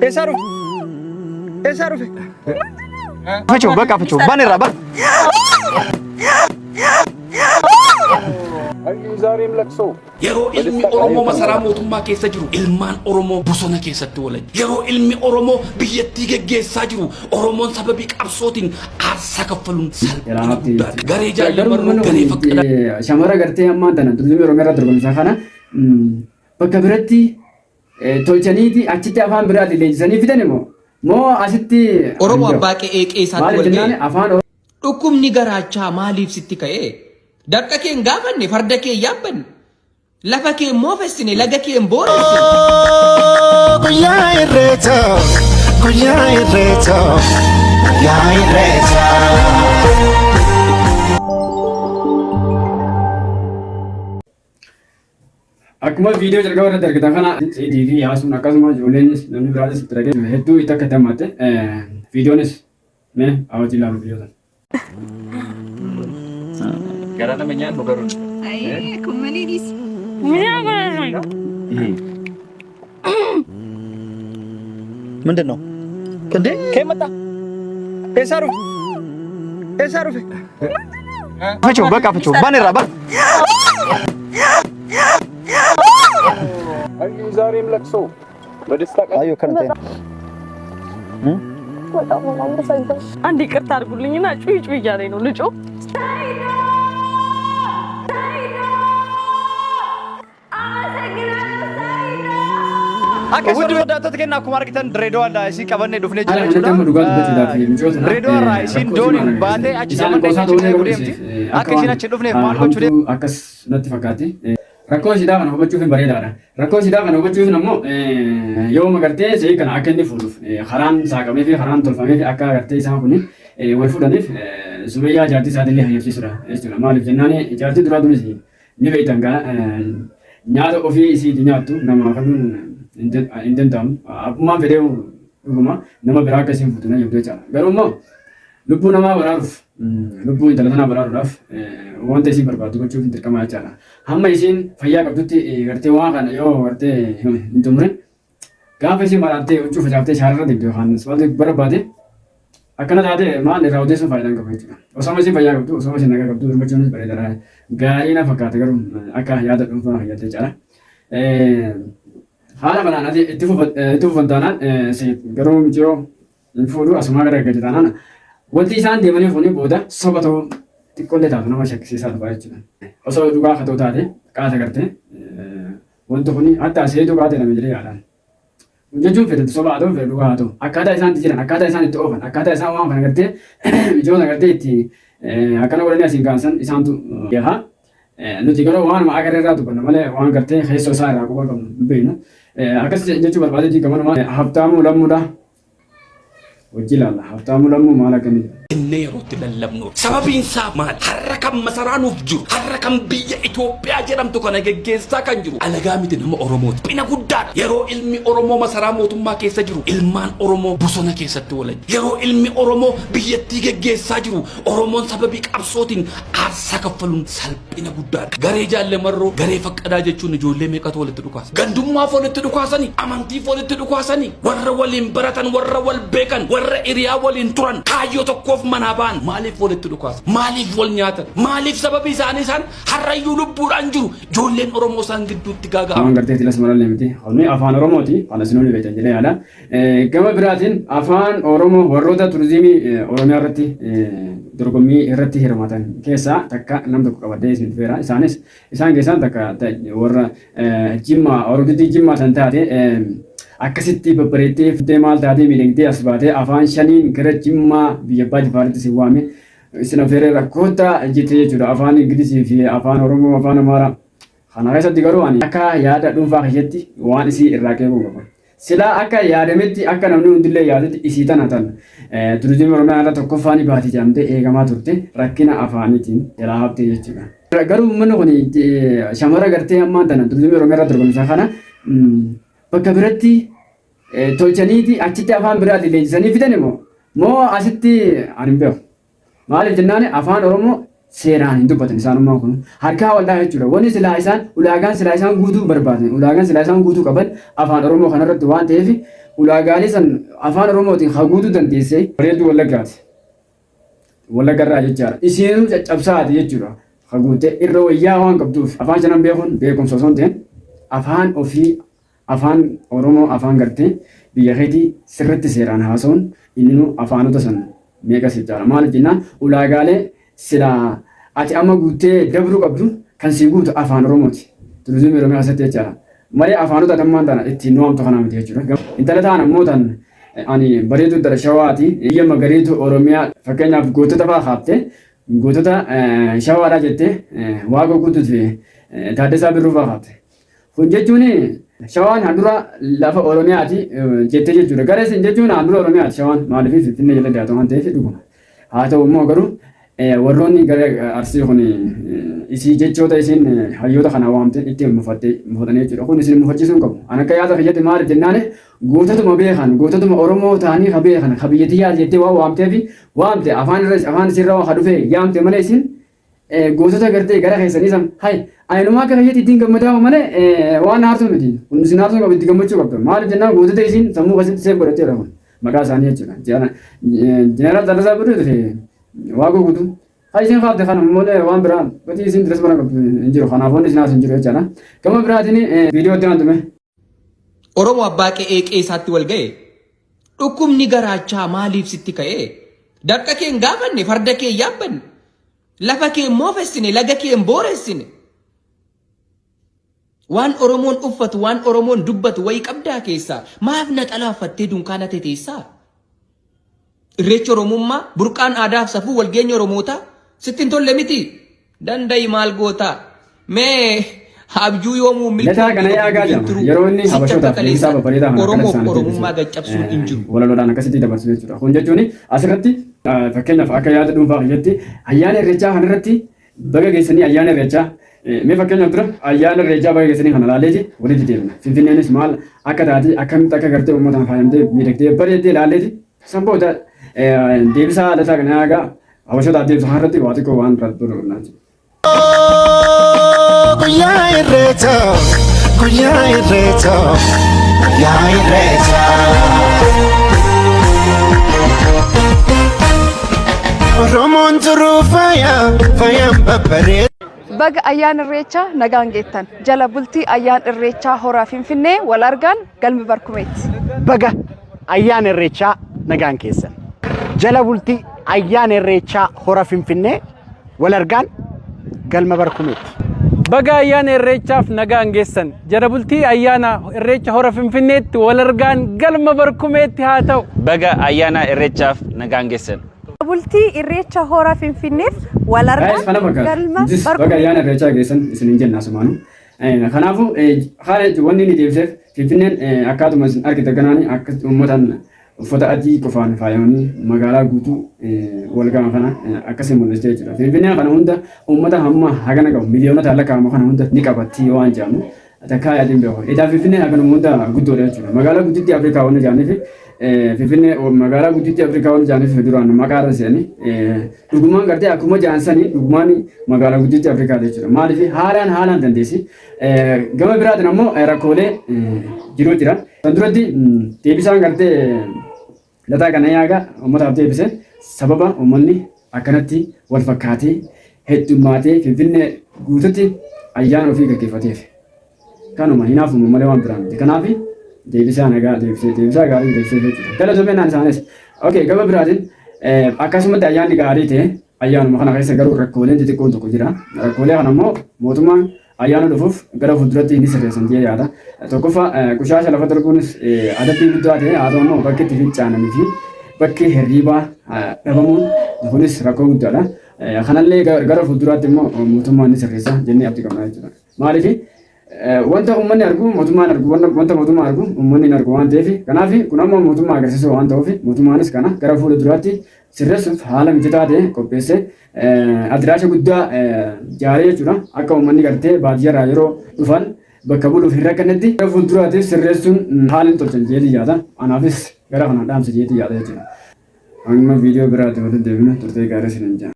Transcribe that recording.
Eessaa dhufe? Eessaa dhufe? Fichuu bakka fichuu ban irraa ban. Yeroo ilmi Oromoo masaraa mootummaa keessa jiru, ilmaan Oromoo bosona keessatti walajju. Yeroo ilmi Oromoo biyyattii geggeessaa jiru, Oromoon sababii qabsootiin aarsaa kaffaluun salphina guddaadha. Garee Garuu Jaallee Marroo, mana garee kun Faqqadaa. shamara gartee ammaan tana turizimii Oromiyaa irratti dorgomsaa kana bakka biratti tolchaniiti achitti afaan biraati leenjisanii fidan immoo moo asitti Oromoo abbaa qe'ee qe'ee isaatti maaliif wal jennaan ga'e. afaan Dhukkubni garaachaa maaliif sitti ka'ee? Dafqa kee hin gaafanne, farda kee hin yaabbanne, lafa kee hin moofessine, laga kee hin booressine. Guyyaa irreechaa, guyyaa irreechaa, guyyaa irreechaa. Akkuma viidiyoo jalqaba irratti argitan kana Seedii fi Yaasuun akkasuma ijoolleenis namni biraatis itti dhagee hedduu itti akka itti hammatte viidiyoonis mee hawwatii ilaalu viidiyoo sana. Garaa nama nyaannu garuu. Ayii, kun malee dhiisi. ምንድን ነው እንዴ? ከየት መጣ? Eessaa dhufe? Eessaa dhufe? Fichuu bakka fichuu ban irraa ban. Ayyoo kana ta'e. በጣም ነው የማመሰግነው። አንድ ይቅርታ አድርጉልኝና ጩይ ጩይ እያለኝ ነው ልጮ Akka isin hordoftoota keenya akkuma argitan Dirreedawaa isin qabannee dhufnee Haala jira kanatti amma dhugaa jechuudha. dubbachuudhaaf micoota tana Dirreedawaa irraa isin rakkoo dooniin cimaa baatee achi isaan qabannee qoosaa achi ta'uu eeguu eeguunis deemti. akka Akka isin waan achi dhufneef maal gochuu hamtuu akkas natti fakkaatti. Rakkoo isiidhaa kana hubachuuf hin bareedaadha. Rakkoo isiidhaa kana hubachuuf ammoo yoo magartee ishee kana akka inni fuudhuuf karaan saaqamee fi karaan tolfamee fi akka agartee isaan kun wal fuudhaniif Sumayyaa jaartii isaatillee hayyamsiisudha jechuudha. Maaliif jennaan jaartii duraa tunis ni beektan gaa nyaata ofii isiiti nyaattu nama kennuun hin danda'amu. Abbummaan fedhee dhuguma nama biraa akka isiin fuutu na jabduu jechaadha. Garuu immoo lubbuu namaa baraaruuf lubbuu intala tanaa baraaruudhaaf wanta isiin barbaaddu gochuuf hin dirqama jechaadha. Hamma isiin fayyaa qabdutti gartee waan kana yoo gartee hin xumurin gaafa isiin maraattee huccuu facaaftee shaararra deemte yookaan asfaaltii barbaade akkana taate maal irraa odeessuun faayidaa hin qabu jechuudha. Osoo isiin fayyaa qabdu osoo isiin nagaa qabdu dubbachuunis bareedaadha. Gaarii na fakkaata garuu akka yaada dhuunfaa fayyadde jechaadha. Haala kanaan ati itti fufan taanaan garuu miciyoo hin fuudhu asumaa gara gadi taanaan wanti isaan deemanii kuni booda soba ta'uu xiqqoollee taatu nama shakkisiisaa dhufa jechuudha. Osoo dhugaa akka ta'u taate qaata gartee wanti kuni hatta seetuu qaata jedhame jedhee yaadaan. Jechuun fedhe soba haa ta'u fedhe dhugaa haa ta'u akkaataa isaan itti jiran akkaataa isaan itti oofan akkaataa isaan waan kana gartee mijoota gartee itti akkana godhanii asiin kaansan isaantu beeka. Nuti garuu waanuma agarre irraa dubbanna malee waan gartee keessoo isaa irraa quba qabnu hin beeknu. Akkas jechuu barbaadeeti gamanuma Habtaamuu Lammuudha. Hojii ilaalla. Habtaamuu Lammuu maal akka inni jedhu. Jennee yeroo itti lallabnu. Sababiin isaa maal? Har'a kan masaraa nuuf jiru, har'a kan biyya Itoophiyaa jedhamtu kana geggeessaa kan jiru alagaa miti nama Oromooti. Dhiphina guddaadha. Yeroo ilmi Oromoo masaraa mootummaa keessa jiru, ilmaan Oromoo bosona keessatti walajju. Yeroo ilmi Oromoo biyyattii geggeessaa jiru, Oromoon sababii qabsootiin aarsaa kaffaluun salphina guddaadha. Garee Jaalle Marroo, garee Faqqadaa jechuun ijoollee meeqatu walitti dhukaasa? Gandummaaf walitti dhukaasanii, amantiif walitti dhukaasanii, warra waliin baratan, warra wal beekan, warra hiriyaa waliin turan, kaayyoo tokkoof manaa ba'an maaliif walitti dhukaasan? Maaliif wal nyaatan? Maaliif sababii isaanii isaan har'ayyuu lubbuudhaan jiru? Ijoolleen Oromoo isaan gidduutti gaaga'aman. Waan gartee tilas malallee miti. Kuni afaan Oromooti. Kana isin hundi beektan jedhee yaada. Gama biraatiin afaan Oromoo warroota turizimii Oromiyaa irratti dorgommii irratti hirmaatan keessaa takka nam tokko qabadhee isin dhufeera. Isaanis isaan keessaa takka warra Jimmaa Oromtittii Jimmaa san taate akkasitti babbareettee fuutee maal taatee miidhagdee as baatee afaan shaniin gara Jimmaa biyya abbaa Jifaaritti isin waame isin affeereera koottaa jettee jechuudha. Afaan Ingilizii fi afaan Oromoo afaan Amaaraa. Kana keessatti garuu ani akka yaada dhuunfaa kiyyatti waan isii irraa qeequu qaba. Silaa akka yaadametti akka namni hundillee yaadutti isii tana tan turizimii Oromiyaa irra tokkoffaa ni baati jedhamtee eegamaa turte rakkina afaaniitiin jalaa haftee jechuudha. Garuu uummanni kun shamara gartee ammaan tana turizimii Oromiyaa irra dorgomsa kana bakka biratti tolchaniiti achitti afaan biraati leenjisanii fidan immoo moo asitti ani hin beeku. Maaliif jennaan afaan Oromoo Seeraan hin dubbatan isaanummaan kun. Harkaa waldhaa jechuudha. Wanni silaa isaan ulaagaan silaa isaan guutuu barbaadan ulaagaan silaa isaan guutuu qaban afaan Oromoo kanarratti waan ta'eef ulaagaalee san afaan Oromootiin haa guutuu dandeessee. Bareedduu Wallaggaati. Wallaggarraa jechaadha. Isiinuu caccabsaati jechuudha. Haa guuttee irra wayyaa waan qabduuf afaan shanan beekuun beekumsa osoo hin ta'in afaan ofii afaan Oromoo afaan gartee biyya keetii sirriitti seeraan haasa'uun inninuu afaanota san meeqa siif caala. Maaliif jennaan ulaagaalee silaa ati amma guuttee dabruu qabdu kan sii guutu afaan Oromooti. Turizimii Oromiyaa keessatti jechaadha. Malee afaanota ati ammaan tana ittiin nu waamtu kanaa miti jechuudha. Intala ta'an ammoo tan ani bareedu intala Shawaati. Biyya magariitu Oromiyaa fakkeenyaaf gootota fa'aa kaaftee gootota Shawaadhaa jettee Waaqoo Guutuu fi Taaddasaa Birruu fa'aa kaafte. Kun jechuun Shawaan handura lafa Oromiyaati jettee jechuudha. Gara isin jechuun handura Oromiyaati Shawaan maaliif Finfinnee jala dhiyaatu waan ta'eef dhuguma. Haa ta'u immoo garuu warroonni gara Arsii kun isii jechoota isiin hayyoota kana waamte itti mufattee mufatanii jechuudha. Kun isin mufachiisuu hin qabu. An akka yaada kiyyatti maaliif jennaan goototuma beekan goototuma Oromoo ta'anii ka beekan ka biyya tiyyaa jettee waan waamteef waamte afaan irra afaan isiirra waan ka dhufe yaamte malee isin gootota gartee gara keessanii san hay ayinumaa akka kiyyatti ittiin gammadaa malee waan aartuu miti. Kun isin aartuu qabu itti gammachuu qabda. Maaliif jennaan gootota isiin sammuu keessatti seef godhatteedha kun. Maqaa isaanii jechuudha. Jeneraal Taaddasaa Birruu fi Waaqoo Guutuu. Haa isin kaafte kana malee waan biraa gatii isin diras bara qabdu hin jiru. Kanaaf wanni isin hin jiru jechaadha. Gama biraatiin viidiyoo itti aantume. Oromoo abbaa qe'ee qe'ee isaatti wal ga'e. Dhukkubni garaachaa maaliif sitti ka'e? Dafqa kee hin gaafanne, farda kee hin yaabbanne. Lafa kee hin moofessine, laga kee hin booressine. Waan Oromoon uffatu, waan Oromoon dubbatu wayii qabdaa keessaa. Maaf naxalaa uffattee dunkaana teteessaa? Irreechi Oromummaa, burqaan aadaaf safuu walgeenya Oromootaa sitti hin tolle miti. Danda'i maal gootaa? Mee abjuu yoomuu Lataa kana yaagaa jedhama. Yeroo inni Sichi akka Habashootaaf deebisaa kaleessa babbareedaa kana akkanatti Oromoof isaaniif Oromummaa deebisu. gaccabsuun hin jiru. Walaloodhaan akkasitti dabarsu jechuudha. Kun jechuun asirratti fakkeenyaaf akka yaada dhuunfaa kiyyatti ayyaana irreechaa kanarratti baga geessanii ayyaana irreechaa mee fakkeenyaaf dura ayyaana irreechaa baga geessanii kana laaleeti walitti deemna. Finfinneenis maal akka taate akkamitti akka gartee uummataan faayamtee miidhagdee bareeddee laaleeti san booda deebisaa Lataa kana yaagaa Habashootaaf deebisu kanarratti waa xiqqoo waan irratti tolu Guyyaa irreechaa, guyyaa irreechaa, guyyaa irreechaa. Oromoon turuu faaya, faayaan babbareeda. Baga ayyaana Irreechaa nagaan geettan. Jala bultii ayyaana Irreechaa Horaa Finfinnee wal argaan galmi Barkumeetti. Baga ayyaana Irreechaa nagaan keessan. Jala bultii ayyaana Irreechaa Hora Finfinnee wal argaan galma Barkumeetti. Baga ayyaana Irreechaaf nagaan geessan. Jala bultii ayyaana Irreecha Hora Finfinneetti wal argaan galma Barkumeetti haa ta'u. Baga ayyaana Irreechaaf nagaan geessan. Bultii Irreecha Hora Finfinneef wal Guys argaan kana fakkaata. galma Nutis baga Barkumeetti. ayyaana irreechaa geessan isiniin jenna asumaanu. Kanaafuu haala jechuun wanni inni deebiseef Finfinneen akkaatuma isin argitan kanaan akka uummataan uffata adii qofaan faayamanii magaalaa guutuu wal ga'an kana akkasiin mul'istee jechuudha. Finfinneen kana hunda uummata hamma hagana qabu miiliyoonota lakkaa'amu kana hunda ni qabatti waan jedhamu takkaa yaadin beeku. Edaa Finfinneen haganuma hunda guddoodha jechuudha. Magaalaa guddittii Afrikaa waan jedhaniif Finfinnee magaalaa guddittii Afrikaa waan jedhaniif duraan maqaa irra se'anii dhugumaan gartee akkuma jedhan sanii dhugumaan magaalaa guddittii Afrikaa jechuudha. Maaliif haalaan haalaan dandeessi. Gama biraatiin ammoo rakkoolee jiruu jira. Kan duratti deebisaan gartee Lataa kana yaaga uummataaf deebise sababa uummanni akkanatti wal fakkaatee heddummaatee Finfinnee guututti ayyaana ofii gaggeeffateef. Kanuma hinaafuma malee waan biraa miti. Kanaaf deebisaa nagaa deebisee deebisaa gaarii deebisee jechuudha. Galatoomee isaanis. Okay, gama biraatiin akkasumatti ayyaanni gaarii ta'e ayyaanuma kana keessa garuu rakkooleen xixiqqoon tokko jira. Rakkoolee kana immoo mootummaan ayyaana dhufuuf gara fuulduratti ni sirreessan jedhee yaada. Tokkoffaa qushaasha lafa darbuunis adabbii guddaa ta'e haa ta'u immoo bakki itti fincaananii fi bakki hirriibaa dhabamuun kunis rakkoo guddaadha. Kanallee gara fuulduraatti immoo mootummaan ni sirreessa jennee abdii qabna jechuudha. Maaliif wanta uummanni argu mootummaan argu wanta mootummaan argu uummanni hin argu waan ta'eef kanaaf kun ammoo mootummaa agarsiisuu waan ta'uuf mootummaanis kana gara fuula duraatti sirreessuuf haala mijataa ta'e qopheessee adiraasha guddaa jaaree jechuudha akka uummanni gartee baadiyyaarraa yeroo dhufan bakka buluuf hin rakkannetti gara fuulduraatiif sirreessuun haala hin tolchan jeetii yaada anaafis gara kanaan dhaamsa jeetii yaada jechuudha. Amma viidiyoo biraatti walitti deebinu turtee gaarii isiniin jedha.